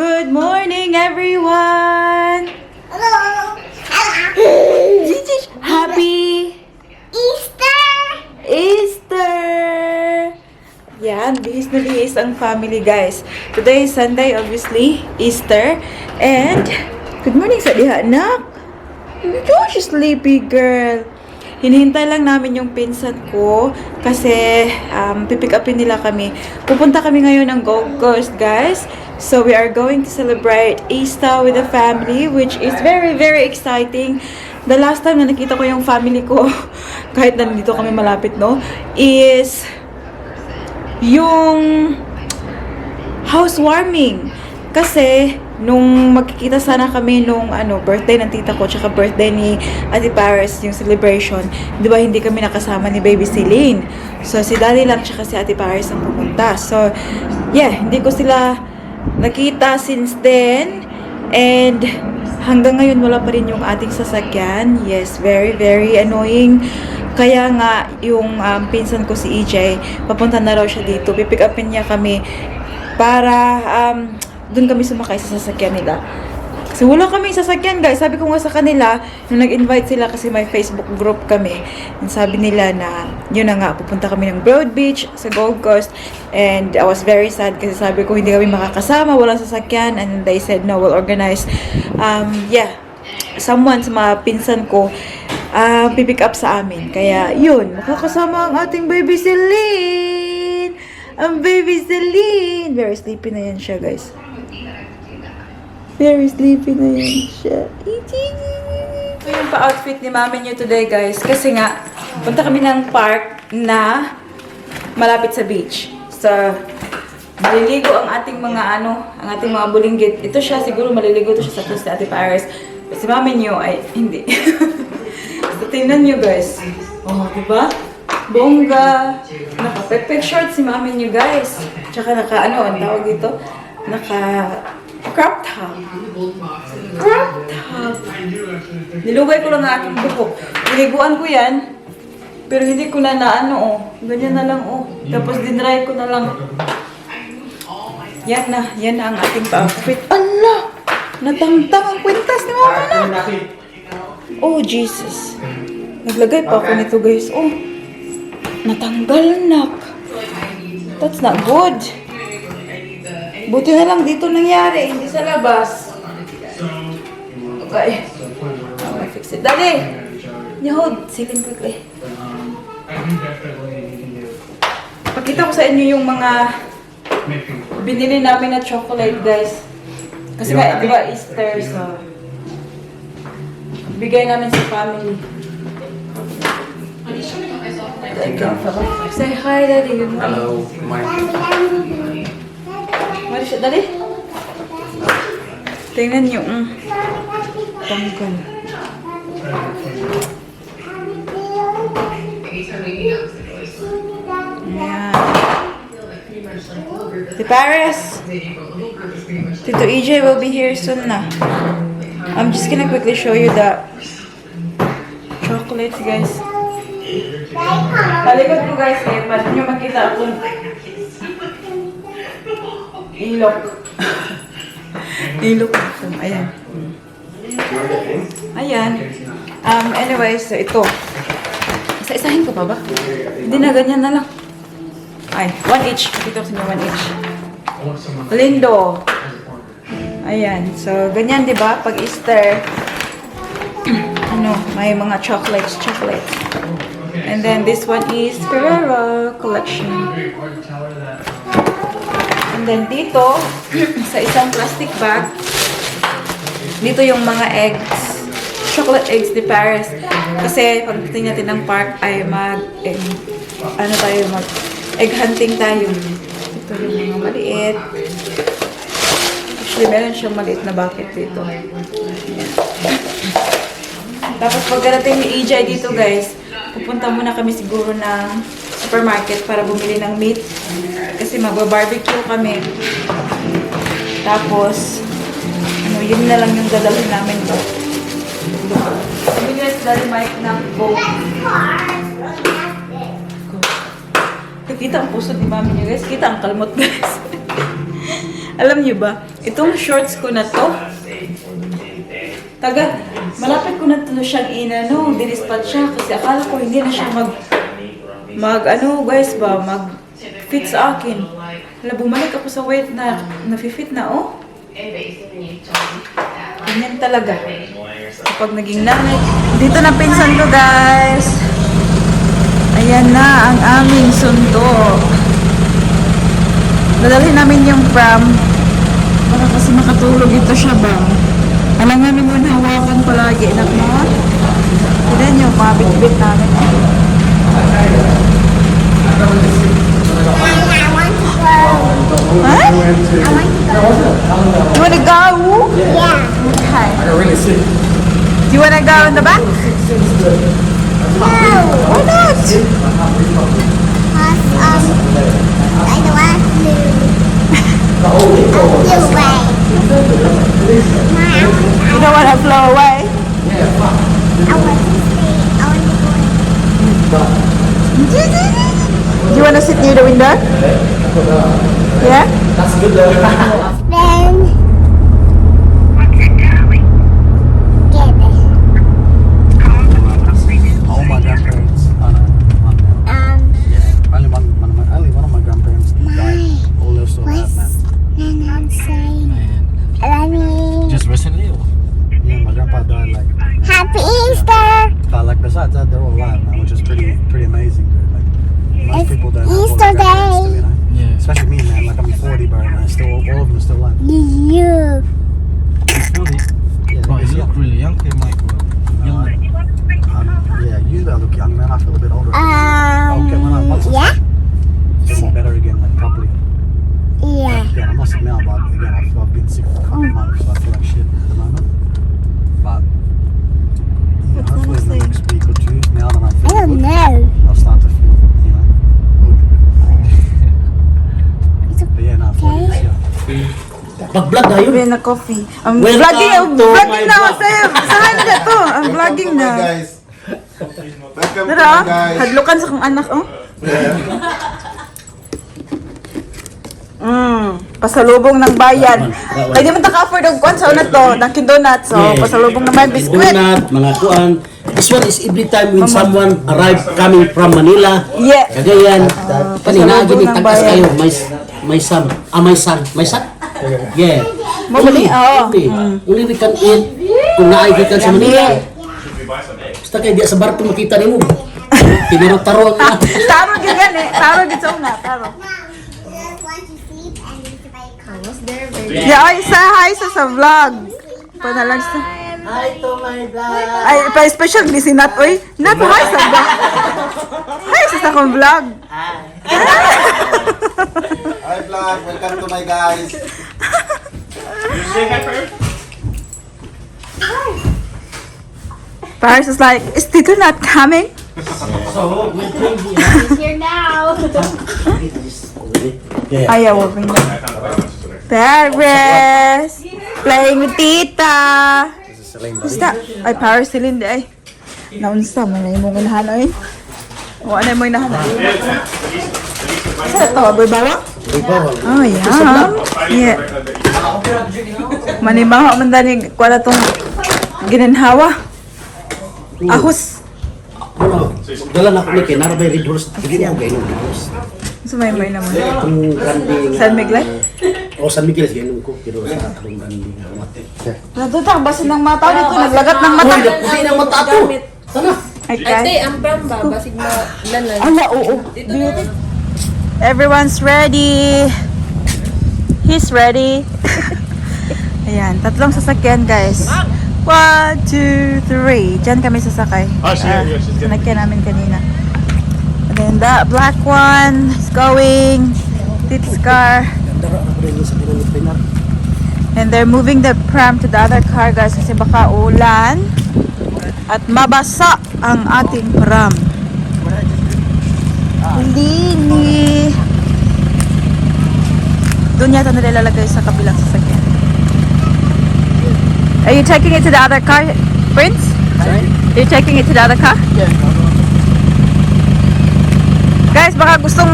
Good morning, everyone! Hello. Happy Easter! Easter! Yan, bihis na bihis ang family, guys. Today is Sunday, obviously, Easter. And good morning sa diha, anak. You're sleepy girl. Hinihintay lang namin yung pinsan ko kasi pipick upin nila kami. Pupunta kami ngayon ng Gold Coast, guys. So we are going to celebrate Easter with the family, which is very, very exciting. The last time na nakita ko yung family ko, kahit nandito kami malapit, no, is yung housewarming. Kasi, nung magkikita sana kami nung ano, birthday ng tita ko tsaka birthday ni Ate Paris, yung celebration, di ba hindi kami nakasama ni Baby Celine? So, si Daddy lang tsaka si Ate Paris ang pumunta. So, yeah, hindi ko sila nakita since then. And hanggang ngayon wala pa rin yung ating sasakyan. Yes, very, very annoying. Kaya nga, yung pinsan ko si EJ, papunta na raw siya dito. Pipick upin niya kami para doon kami sumakay sa sasakyan nila. Kasi wala kaming sasakyan, guys. Sabi ko nga sa kanila, nung nag-invite sila kasi may Facebook group kami, and sabi nila na, yun na nga, pupunta kami ng Broad Beach sa Gold Coast. And I was very sad kasi sabi ko, hindi kami makakasama, walang sasakyan. And they said, "No, we'll organize." Yeah, someone sa mga pinsan ko, pipick up sa amin. Kaya, yun, makakasama ang ating baby Celine! Ang baby Celine! Very sleepy na yan siya, guys. Very sleepy na yan siya. Ito yung pa-outfit ni mami niyo today, guys. Kasi nga, punta kami ng park na malapit sa beach. So, maliligo ang ating mga ano, ang ating mga bulinggit. Ito siya, siguro maliligo to siya sa pool ni Ate Paris. Si mami niyo ay hindi. So, tingnan niyo, guys. Oh, di ba? Bongga. Naka-pepek short si mami niyo, guys. Tsaka naka, ano, ang tawag dito? Naka crop top. Crop top. Nilugay ko lang ang aking buhok. Niliguan ko yan. Pero hindi ko na na ano, oh. Ganyan na lang, oh. Tapos dinry ko na lang. Yan na ang ating pa-outfit. Ala! Natangtang ang kwintas ni mama na. Oh, Jesus. Naglagay pa ako nito, guys. Oh, natanggal na. That's not good. Buti na lang dito nangyari, hindi sa labas. Okay. I'll fix it. Dali! You hold Celine quickly. Pakita ko sa inyo yung mga binili namin na chocolate, guys. Kasi nga, di ba, Easter, so bigay namin sa family. Say hi, Daddy. Good morning. Hello, Mike. Mari siya, dali. Tingnan niyo. Tanggal. Ayan. Si Paris. Tito EJ will be here soon na. I'm just gonna quickly show you the chocolates, guys. Palikod ko, guys, eh. Paano nyo makita ako? Ilok. Ilok. Ayan. Ayan. Anyway, so ito. Isa-isahin ko pa ba? Hindi na, ganyan na lang. Ay, one each. Pakita ko sa inyo one each. Lindo. Ayan. So, ganyan, di ba? Pag Easter, ano, may mga chocolates, chocolates. And then, this one is Ferrero collection. And then, dito, sa isang plastic bag, dito yung mga eggs, chocolate eggs ni Paris. Kasi, pagdating natin ng park, ay mag, egg, ano tayo, mag, egg hunting tayo. Ito yung mga maliit. Actually, meron siyang maliit na bucket dito. Ayan. Tapos pagdating ni EJ dito, guys, pupunta muna kami siguro ng supermarket para bumili ng meat. Kasi magba-barbecue kami. Tapos, ano, yun na lang yung dadalhin namin to. Bumili si Daddy Mike ng Coke. Kita ang puso ni mami niyo, guys. Kita ang kalmot, guys. Alam niyo ba, Itong shorts ko na to, taga, malapit ko na to siyang inano, dinispat siya kasi akala ko hindi na siya mag ano guys ba, mag fit sa akin. Hala, bumalik ako sa weight na nafi-fit na, oh. Ganyan talaga. Kapag naging nanay. Dito na pinsan ko, guys. Ayan na ang aming sundo. Dadalhin namin yung pram. Para kasi makatulog ito siya ba? Alangan naman hawakan palagi, anak mo. Tignan niyo, mga bitbit namin. I want to go. Huh? I want to go. You wanna go? Yeah. Okay. I got really sick. Do you wanna go in the back? No. Why not? 'Cause I don't want to flew away. Mom, You don't wanna flow away? I want to stay. I want to go. Do you wanna sit near the window? Yeah? That's good though. Then get it. All my grandparents are one now. Yeah. Only one of my grandparents died. All those still alive, man. What's Nanan saying? Man. Let me. Just recently or? Yeah, my grandpa died like. Happy Easter! But like besides that, they're all alive, man, which is pretty amazing, dude. Like most It's people don't have all Easter their grandparents Day. still, you know. Yeah. Especially me, man. Like I'm 40, bro, and I still all of them are still alive. You. Yeah, Bro, it's you look really young here, Michael. Young. Yeah, usually I look young, man. I feel a bit older. Okay, when I once I Yeah? getting better again, like properly. Yeah. Again, I'm not sick now, but again, I've been sick for a couple of months, so I feel like shit at the moment. But yeah, hopefully in the next week or two, now that I'm I feeling don't good, know. I'll start to feel good. It's But yeah, no, 40 this year. Pag-vlog na yun. na coffee. I'm Welcome vlogging, I'm to my vlogging na vlog. sa'yo. Saan na to? I'm vlogging Welcome to na. my guys. Welcome to Tara, my guys. hadlukan sa kong anak, oh. Pasalubong ng bayan. Ay, di man ta ka-afford og kuan sa una to, Dunkin Donuts. So, pasalubong ng bayan, biskwit. Donut, mga kuan. This one is every time when someone arrive coming from Manila, Cagayan, kanina pasalubong gini ng tagas bayan. kayo, may son, ah, may son, may son? Yeah. Mo ba ni? Oo. Only we can eat kung naay gikan sa Manila. Basta kay diya sa barko makita nimo. Tinuro-taro na. Taro gyud yan eh. Taro gyud sa una, taro. Mom, just want to sleep and need to buy a car. Yeah, oy, sa hi sa vlog. Panalang sa Hi to my vlog. Ay, pa special ni si Nat, oy. Nat, hi sa vlog. Hi sa akong vlog. Hi vlog, welcome to my guys. You say hi first? Paris is like, "Is Tito not coming?" So, we'll bring here. Here now. Yeah. Ayaw, wag na. Paris! Playing with Tita! Basta, ay Paris Celine di ay. Naunsa man na imong inahan oy. Wa na mo inahan. Sa to, boy bawa? Oh, yeah. Yeah. Manimaho man dani kuha na tong ginanhawa. Ahos. Ano, dala na ako ni kay Narabay Red Horse. Hindi na ako gainom Red Horse. Sa may naman. Itong brandy nga. San Miguel? O San Miguel, gainom ko. Pero sa atong brandy nga. Mate. Natutak, basta ng mata dito, naglagat ng mata. Uy, naputi ng mata to. Sana. Ay, Ate, ang pram ba? Basig ma lanan. Ala, oo. Dito na. Everyone's ready. He's ready. Ayan, tatlong sasakyan, guys. One, two, three. Diyan kami sasakay. Oh, yeah, she's getting Sinakyan namin kanina. And then that black one is going. Tit's car. Ganda ra ako rin sa dinamit pinar. And they're moving the pram to the other car, guys, kasi baka ulan at mabasa ang ating pram. Lini. Doon yata nila ilalagay sa kabilang sasakyan. Are you taking it to the other car, Prince? Sorry? You're taking it to the other car? Yeah. Guys, baka gustong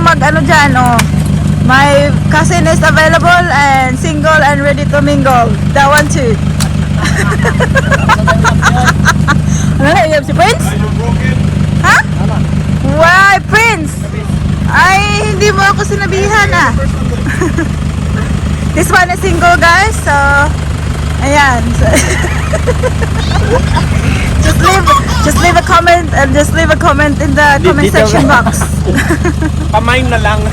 mag ano diyan, oh. My cousin is available and single and ready to mingle. That one too. Ano na, iyab si Prince? Ha? Why, Prince? Ay, hindi mo ako sinabihan ah. This one is single, guys. So, ayan. So, just leave a comment and just leave a comment in the comment section box. Pa-mine na lang.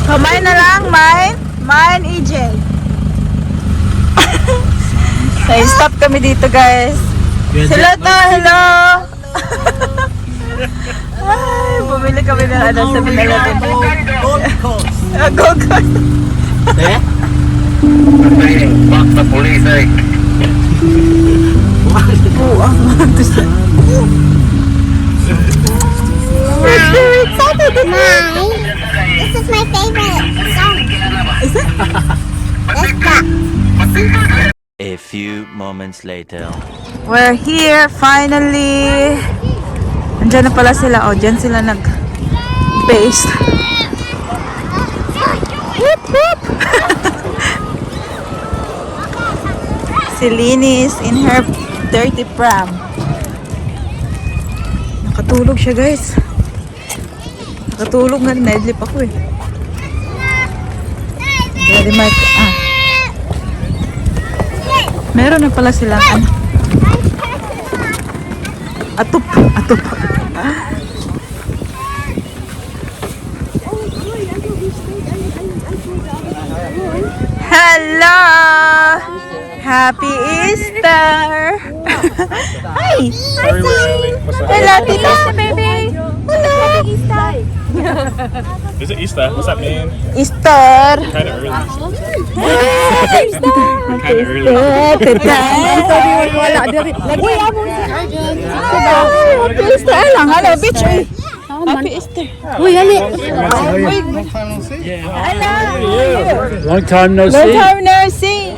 Kamay na lang, mine. Mine, EJ. So, stop kami dito, guys. Sila to, hello! Ay, bumili kami ng ano, 7-Eleven. Gold Coast. Ah, Gold Coast. Eh? Fuck the police, eh? Oo, ang We're very excited. This is my favorite song. Is it? Let's go. A few moments later. We're here, finally. Andiyan na pala sila. Oh, dyan sila nag-base. Whoop, whoop. Si Linis in her dirty pram. Nakatulog siya, guys. Nakatulog nga. Naidlip ako eh. Daddy Mike, ah. Meron na pala silang ano. Atup, atup. Hello! Happy Easter! Hi! Sorry, we're early. What's up? Hello, Tita! Baby! Hello! Is it Easter? What's that mean? Easter! Kind of early. Easter! Kind of early. Tita! Happy Easter! Ay lang, hello, bitch! Uy. Happy Easter! Uy, hali. Hello! Long time no Long time no see!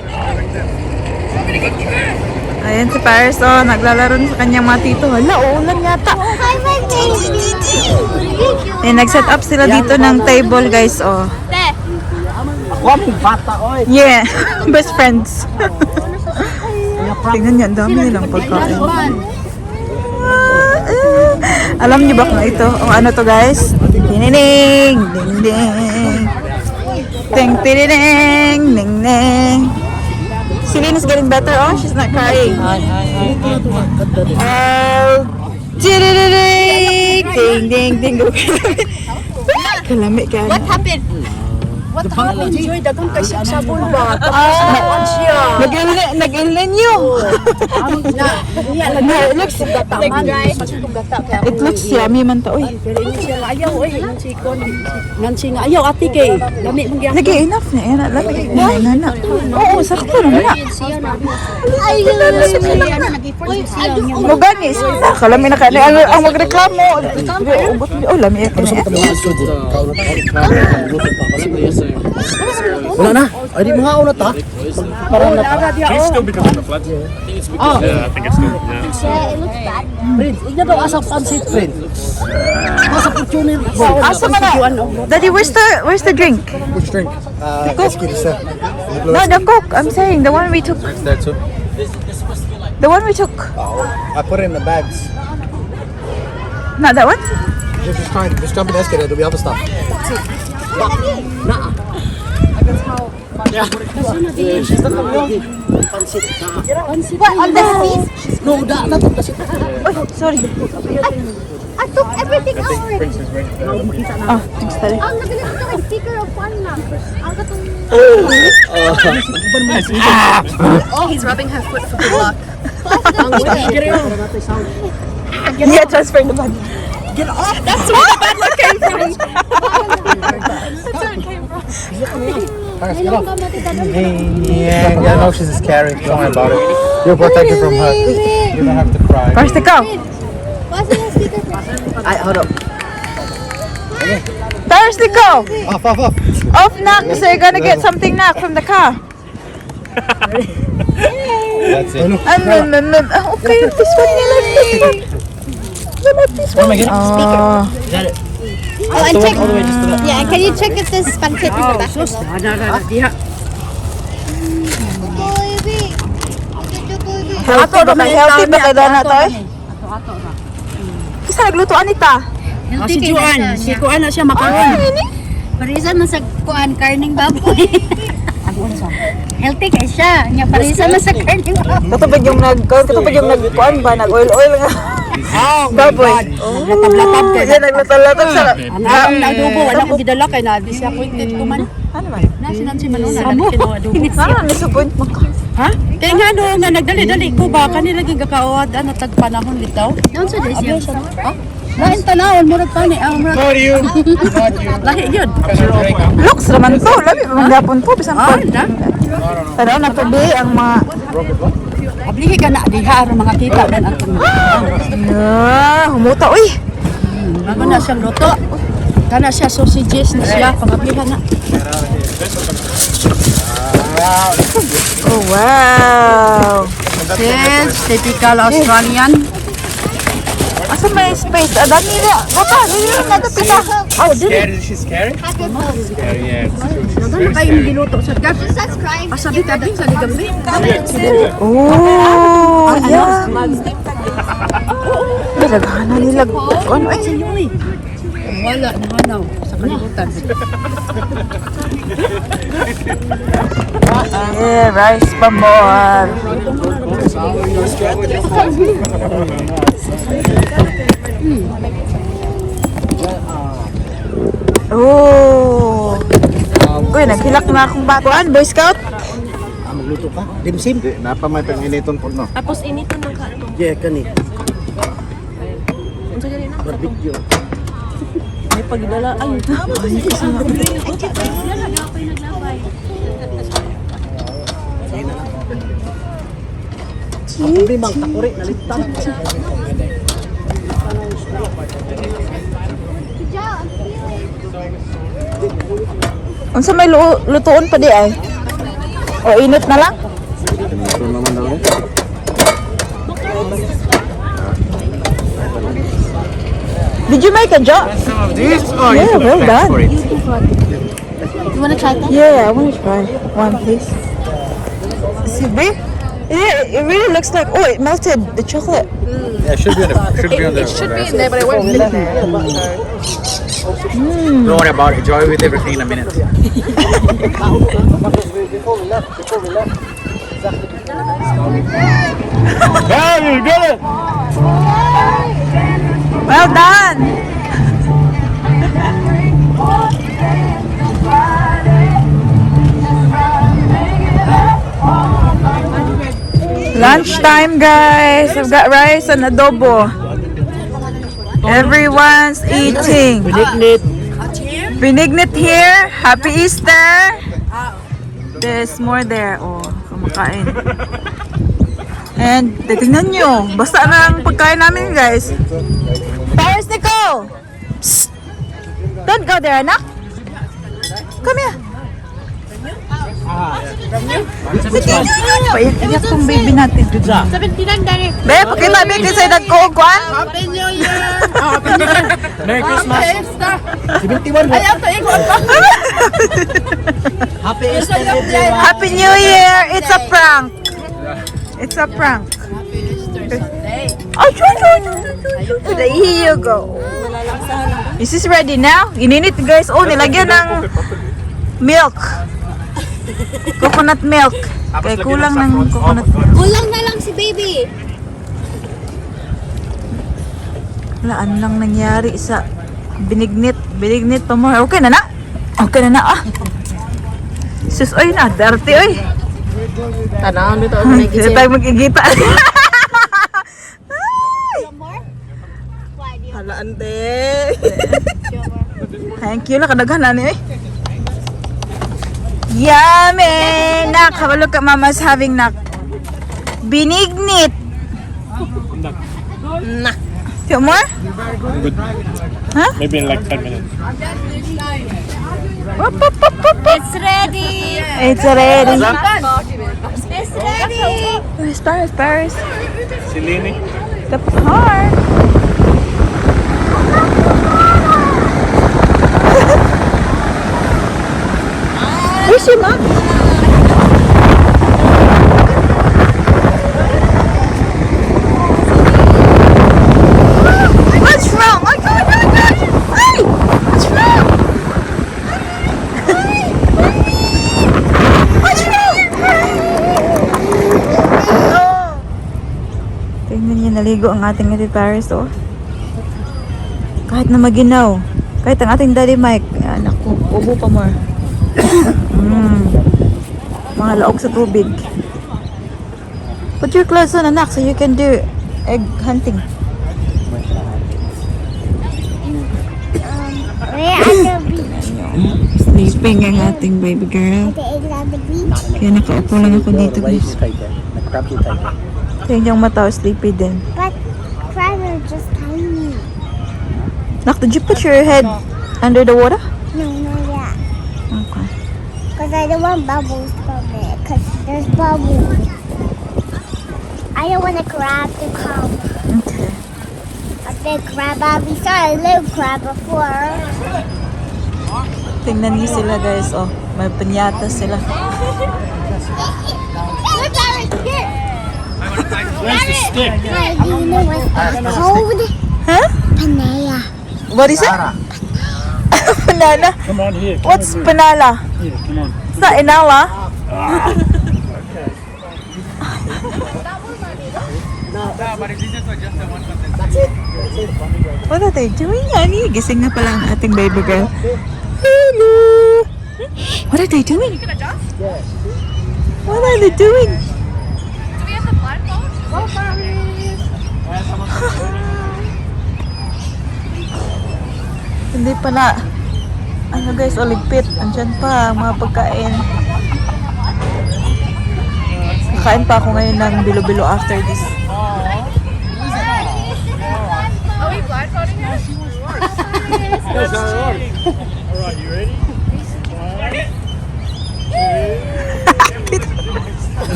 Ayan si Paris, oh, naglalaro na sa kanyang mga tito. Hala, uulan yata. Hi, my baby. Eh, nag-set up sila dito ng table, guys, oh. Ako among bata, oy. Yeah, best friends. Tingnan niyo, ang dami nilang pagkain. Ah, ah. Alam niyo ba kung ito, o ano to, guys? Dinining, ding ding. Ting tinining, ning ning. Celine is getting better, oh, she's not crying. Oh, ding ding ding ding. Kalami ka. What happened? What happened? Joy, dagang kay siya sabon ba? Tapos naon siya. Nag-ilin niyo. Na, No, it looks gata man. Gata kaya. It looks yummy man to, oy. Pero ingon siya nga, ayaw oy, ingon si Kon. Ngan siya nga ayaw ate kay. Lami mong gyapon. Lagi enough na yan. Lami na na na. Oo, sakto naman na. Mo gani sila kalami na kani ang, ang magreklamo. Ugot oh lami ka na. Wala na. Ay, di mga una ta. Para na ta. It's still because of the floods. Ah, Yeah, I think it's still. Yeah. Yeah, it looks bad. Prince. Igna daw asa pansit, Prince. Asa Fortuner. Asa man na? Daddy, where's the drink? Which drink? Esky, sir. No, the Coke. I'm saying the one we took. It's there too. The one we took. I put it in the bags. Not that one? Just try, just jump in the escalator. There'll be other stuff. Naa. Pansit na. What, on the feast? No, da na to kasi. Oh, sorry. I took everything out already. Oh, thanks, Daddy. Ang nagalit ito kay speaker of one lang. Ang katong. He's rubbing her foot for good luck. Yeah, transfer the bag. Get off! That's where the bad luck came from. Paris, get off. Yeah, no, she's just carrying. Don't worry about it. You're protected from her. You don't have to cry. First ikaw. What's the speaker for? Ay, hold up. First ikaw. Off, off, off. Off na kasi you're gonna get something na from the car. That's it. Ah, okay, this one, you like this one. You like this one? Am I getting? Oh. Is that it? Oh, and check. Yeah, can you check if there's pancit in the back as well? Ana ra diha. Healthy ba kay healthy ba kay Dana to eh? Kisa nagluto anita. Ah, si Juan, si Kuan na siya makaron. Parisan man sa kuan karning baboy. Healthy kay siya. Nya parisan man sa karning baboy. Katubig yung nag katubig yung nagkuan ba nag oil oil nga. Oh, my Baboy. God. Naglatab-latab kay. Yan naglatab-latab sa. Ang akong adobo, wala ko gidala kay na disappointed ko man. Ano man? Na si Nancy Manona dali kinuha adobo. Ano disappoint mo ka? Ha? Kay nga no nga nagdali-dali ko ba kanila gyud gakaod ano tag panahon litaw. Doon sa this Abyo siya. Ha? Lain tanawon murag pani ang murag Not you. lahi gyud. Looks raman to, labi pa man gapon to bisan Ah, pa. na. Tanaw na to be ang mga Ablihi ka na diha aron mga kita dan atong. Ah, humuta uy. Bago na siyang luto. Kana siya sausages na siya pangablihan na. Oh wow. Yes, typical Australian. Asa may space? Ah, dami na. Bata, dili na nato pita. Oh, dili. Scared? Is she scary? Scary, yeah. It's true. She's Daghan very na kayo scary. giluto sa gas. Subscribe. Asabi ka din sa ligambi. Oh, yeah. Dalaghan na nila. Ano ay? Wala na hanaw sa kalibutan. Yeah, rice pa more. Oh. Uy, naghilak na akong batuan, Boy Scout. Ah, magluto ka. Dimsim. Di, napa may panginiton po no. Tapos initan ng ka. Yeah, kani. Barbecue. May pagdala. Ay, Ang problema ang takuri nalitan. Unsa may lutuon pa di ay? O init na lang? Ito naman daw eh. Did you make a job? Some of these? Oh, Yeah, well done. For it. You wanna try that? Yeah, I want to try one, please. See, babe? Yeah, it really looks like, oh, it melted the chocolate. Yeah, it should be on the should be on the. It should be in there, but it won't fit there. Don't worry about it. Enjoy with everything in a minute. Before we left. Yeah, you got it. Well done! Lunchtime, guys. I've got rice and adobo. Everyone's eating. Binignit. Binignit here. Happy Easter. There's more there. Oh, kumakain. And titingnan nyo. Basta na ang pagkain namin, guys. Paris Nicole! Psst! Don't go there, anak. Come here. Sige, paiyak tong baby natin. 79 dali. Be, pakita, be, kasi nagkukuan. Happy New Year! Happy New Year! Merry Christmas. 71. Ay, ato ingon pa. Happy Easter everyone. Happy New Year! It's a prank. It's a prank. Happy Easter Sunday. Oh, choo, choo, choo, choo, choo, choo. Here you go. Is this ready now? Ininit guys. Oh, nilagyan ng milk. Coconut milk. Kaya kulang ng coconut milk. Kulang na lang si baby. Wala, ano lang nangyari sa binignit. Binignit pa more. Okay na na. Okay na na ah. Sus, oy na. Dirty, oy. Tanawon dito Ay, Hindi tayo mag-igita. Hala, ante. Thank you. Nakadaghan na ni eh. Yummy! Nak, have a look at mama's having nak. Binignit. Nak. You want more? Good. Huh? Maybe in like 10 minutes. Wop, wop, wop, wop, wop. It's ready. It's ready. It's ready. Where's Paris? Paris. Celine. The park. maligo ang ating Ate Paris, oh. Kahit na maginaw. Kahit ang ating Daddy Mike. Ayan, ako, ubo pa more. Mga laog sa tubig. Put your clothes on, anak, so you can do egg hunting. We're at the beach. Sleeping ang ating baby girl. The eggs at the beach. Kaya nakaupo lang ako dito, guys. Kaya yung mata, sleepy din. But crabs are just tiny. Nak, did you put your head under the water? No, yeah. Okay. Because I don't want bubbles from it. Because there's bubbles. I don't want a crab to come. Okay. A big crab. We saw a little crab before. Tingnan niyo sila, guys. Oh, may piñata sila. Look at it. Here. Where's the stick? Do you know what's that called? Huh? Panaya. What is it? Banana. Come on here. Come What's over banana? here. Come on. It's not inala. What are they doing, honey? Gising na pala ang ating baby girl. Hello! What are they doing? What are they doing? Do we have the blindfold? Hindi pala. Ano guys, o ligpit. Andyan pa ang mga pagkain. Kakain pa ako ngayon ng bilo-bilo after this. Are we blindfolding her? Alright, you ready? One, two.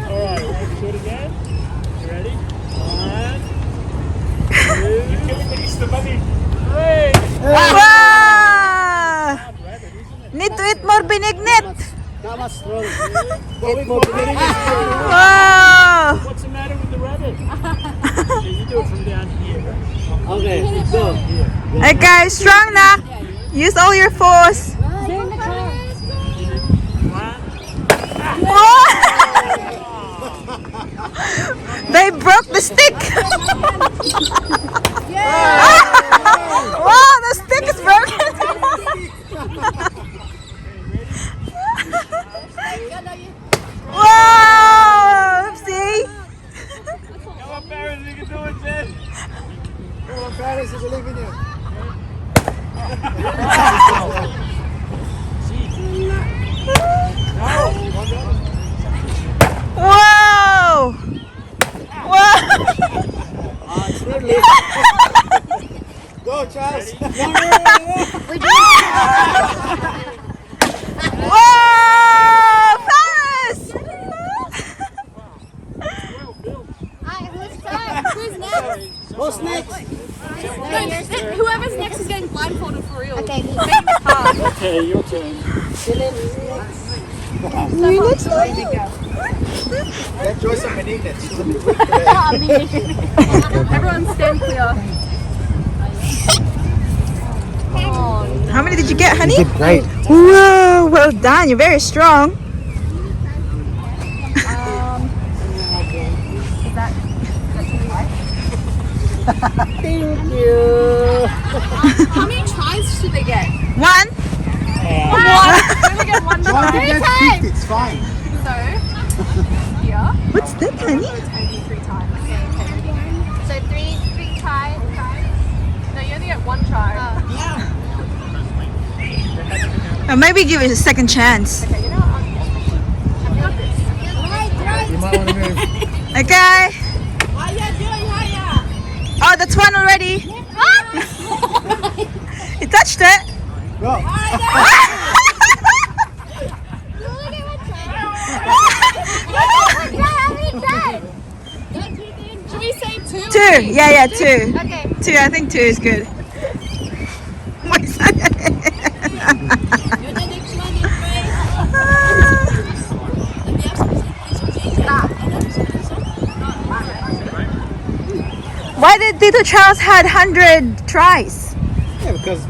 Alright, do it again. You ready? One, two. Three. Wow! Need to eat more binignit! Wow! What's the matter with the rabbit? You do it from down here. Okay, go. Okay, strong na! Use all your force! Oh! They broke the stick! Wow, the stick is broken! Wow! See? Come on, Paris, you can do it, Jen. Come on, Paris, I believe in you. Wow! Wow! Go, Charles. Wow! Paris! Who's Who's next? Who's next? Whoever's next is getting blindfolded for real. Okay. Okay, your turn. You next. Get Joyce some benignit. She's a bit weak today. Everyone stand clear. How many did you get, honey? Did great. Whoa, well done. You're very strong. Thank you. How many tries should they get? One. One. They only get one Try to try. get 50, it's fine. So, here, What's that, honey? only three times. So three tries. No, you only get one try. Maybe give it a second chance. Okay, you know what? I've got this. You might want to move. Okay. Oh, that's one already. You touched it. Go. How many tries? Should we say two? Two. Yeah, two. Okay. Two. I think two is good. My son. You're the next one, Andre. Why did Tito Charles had 100 tries? Yeah, because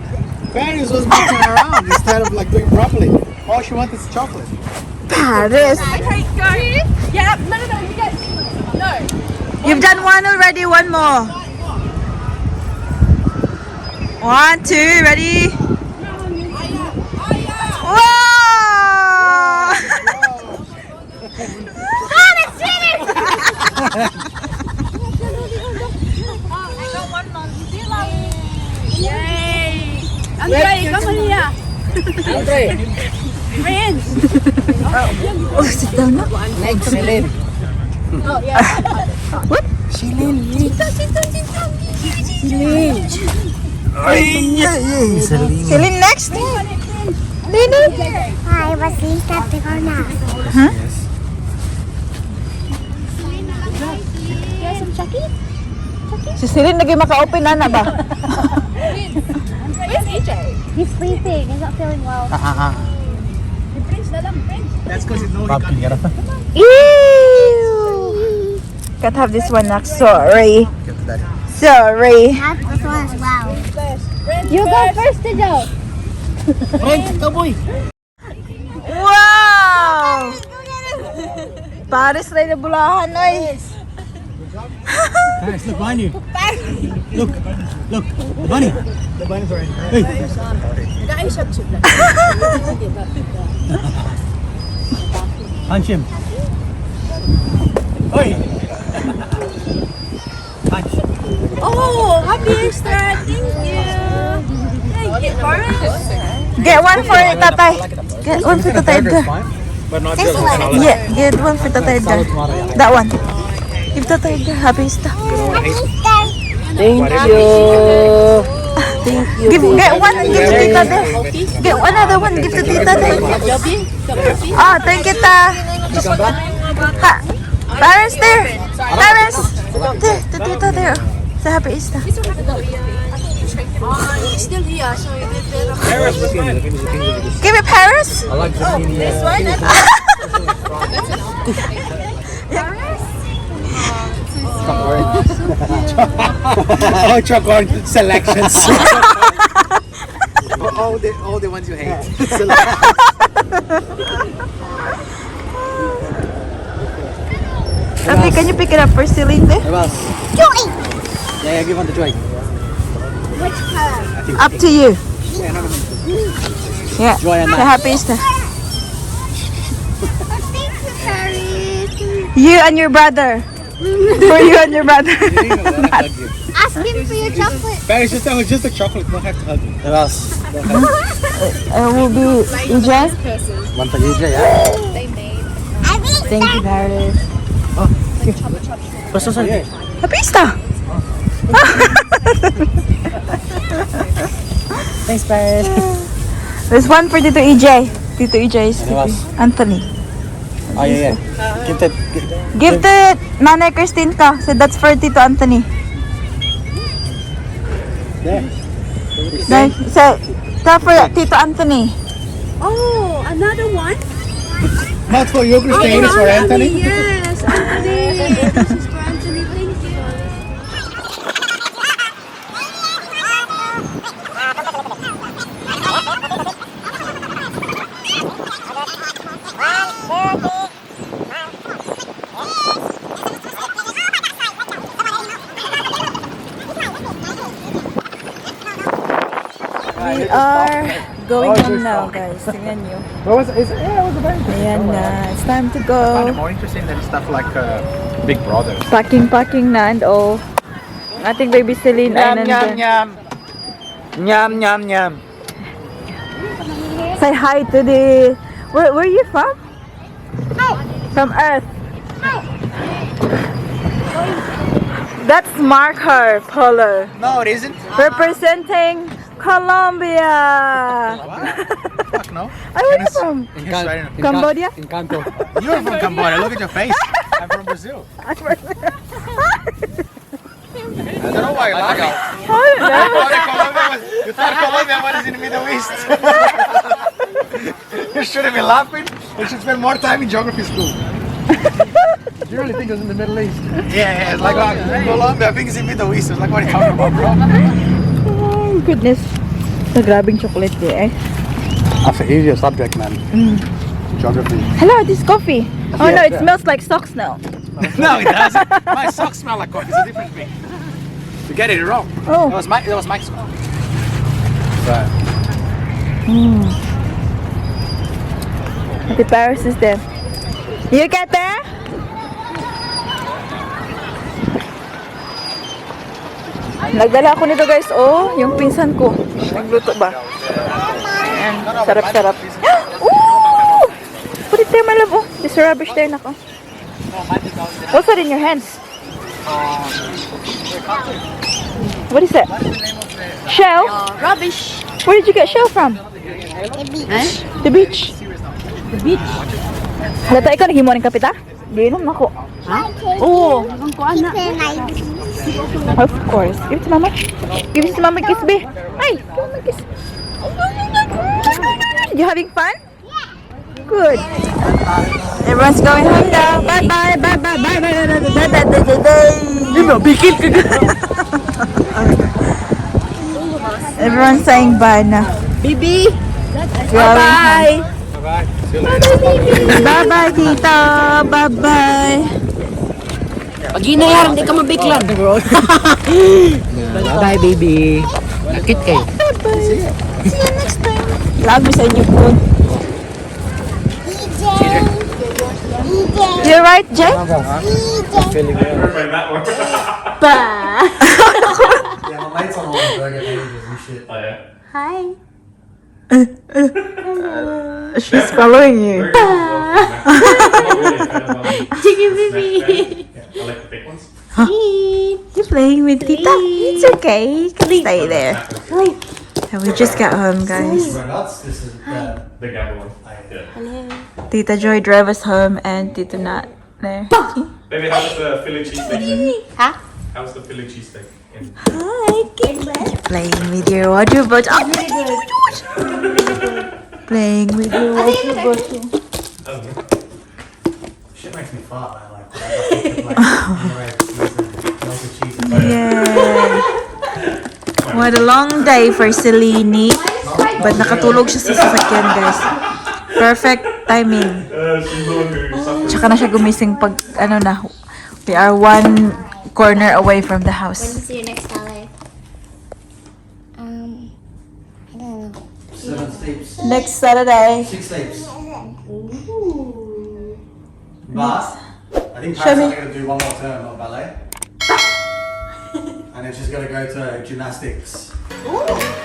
Paris was messing around instead of like doing properly. All she wanted is chocolate. Paris. Okay, go. Yeah, no. You get. You've done one already, one more. One, two, ready? Wow! God, it's finished! I got one more. Yay! Andre, come on here. Andre. Prince. Oh, sit down na. Next, Celine. Oh, yeah. What? Celine. Sit down, sit down. Celine. Ay, Celine. Celine, next. Lily. Hi, was Lisa big or not? Huh? Yes. You want some Chucky? Si Celine lagi maka-open na na ba? Where's AJ? He's sleeping. He's not feeling well. Prince na lang, Prince. That's because you know he got get up. Ew! Can't have this one next. Sorry. Get to daddy. Sorry. Have this one as well. Prince You go first to go. Prince, cowboy. Wow! Pares na bulahan ay. Paris, look behind you. Look, look, the bunny. The bunny's already. Hey. Punch him. Oi. Punch. Oh, happy Easter. Thank you. Thank you, Paris. Get one for tatay. Get one for tatay Edgar. But not This just one. Yeah, get one for tatay Edgar. That one. Give tatay Edgar. Happy Easter. Happy Easter. Thank you. Thank you. Give, get one and give to tita there. Get another one, give to tita there. Ah, thank you, ta. Ha, Paris there. Paris. There, to tita there. Sa happy Easter. He's still here, so he did better. Give it Paris. I like zucchini. This one? Oh, chocolate selections. All the ones you hate. Okay, can you pick it up for Celine there? Evas. Joy. Yeah, give one to Joy. Which color? Up to you. Yeah. Joy and Sa Max. happy Easter. Thank you, Paris. You and your brother. For you and your brother. Ask him for your chocolate. Paris, just tell her just the chocolate. Don't have to hug me. Evas. Will be EJ. One for EJ, yeah? Happy Easter. Thank you, Paris. Basta sa Happy Easter. Thanks, Paris. There's one for Tito EJ. Tito EJ is Ano sleeping. Anthony. Oh, yeah. Give that. Give to Nanay Christine ka. So that's for Tito Anthony. There. There. So, that for Tito Anthony. Oh, another one? Not for you, Christine. It's for Anthony. Yes, Anthony. This is for Anthony. Thank you. We are going home now, guys. Tingnan nyo. What was is yeah, it was a very interesting. Ayan na. It's time to go. More interesting than stuff like Big Brother. Packing, packing na and all. Ang ating baby Celine ay nandun. Nyam. Nyam, nyam, nyam. Say hi to the... Where are you from? From Earth. That's Marco Polo. No, it isn't. Representing Colombia. Fuck no. Ay, where are you from? Cambodia? Encanto. You're from Cambodia. Look at your face. I'm from Brazil. I don't know why you're laughing. You thought Colombia was in the Middle East. You shouldn't be laughing. You should spend more time in geography school. You really think it was in the Middle East? Yeah, it's like Colombia. I think it's in Middle East. It's like, what are you talking about, bro? Oh, goodness. Sa grabing chocolate eh. That's an easier subject, man. Geography. Hello, this coffee. Oh no, Yeah, it yeah. smells like socks now. No, it doesn't. My socks smell like coffee. It's a different thing. You get it wrong. Oh. That was Mike's coffee. So, Ate Paris is there. You get there? Nagdala ako nito, guys. Oh, yung pinsan ko. Nagluto ba? Ayan, sarap-sarap. Ooh! Put it there, my love. Oh, there's rubbish there, nako. What's that in your hands? What is that? Shell? Rubbish. Where did you get shell from? The beach. The beach. The beach. Halata ikaw, naghimo ning kape ta? Giinom na ko. Oo, ang kuan na. Can I please? Of course. Give it to Mama. Give it to Mama kiss, be. Ay, give Mama kiss. You having fun? Good. Everyone's going home now. Bye bye, bye bye, bye bye, bye bye, bye bye, bye bye. Everyone's saying bye na. Bibi. Bye. Bye-bye. See you later. Bye bye, Tita. Bye bye. Pag ginayaran, di ka mabiklan. Bye, baby. Nakit kayo. Bye. See you next time. Love sa inyo po. DJ. DJ. You right, Jay? DJ. That one. Yeah, my mate's on all the burger pages and shit. Oh, yeah. Hi. She's following you. Chicken. I like the big ones. You're playing with Tita. It's okay. You can stay there. And we just got home, guys. Nuts. This is The gamble one. Yeah. Tita Joy drove us home and Tita Nat there. Baby, how was the Philly cheesesteak then? Huh? How was the Philly cheesesteak? In? Hi, playing with your water bottle. Oh, playing with your water bottle. Shit makes me fart, man. Like, like, cheese and melted cheese and Yeah. What a long day for Celine. But nakatulog siya sa sasakyan, guys. Perfect timing. She's the one who suffered. Tsaka na siya gumising pag, ano na, we are one corner away from the house. When's your next salad? I don't know. Seven sleeps. Next Saturday. Six sleeps. But I think Show Paris me. is going to do one more term of ballet. And then she's going to go to gymnastics. Ooh.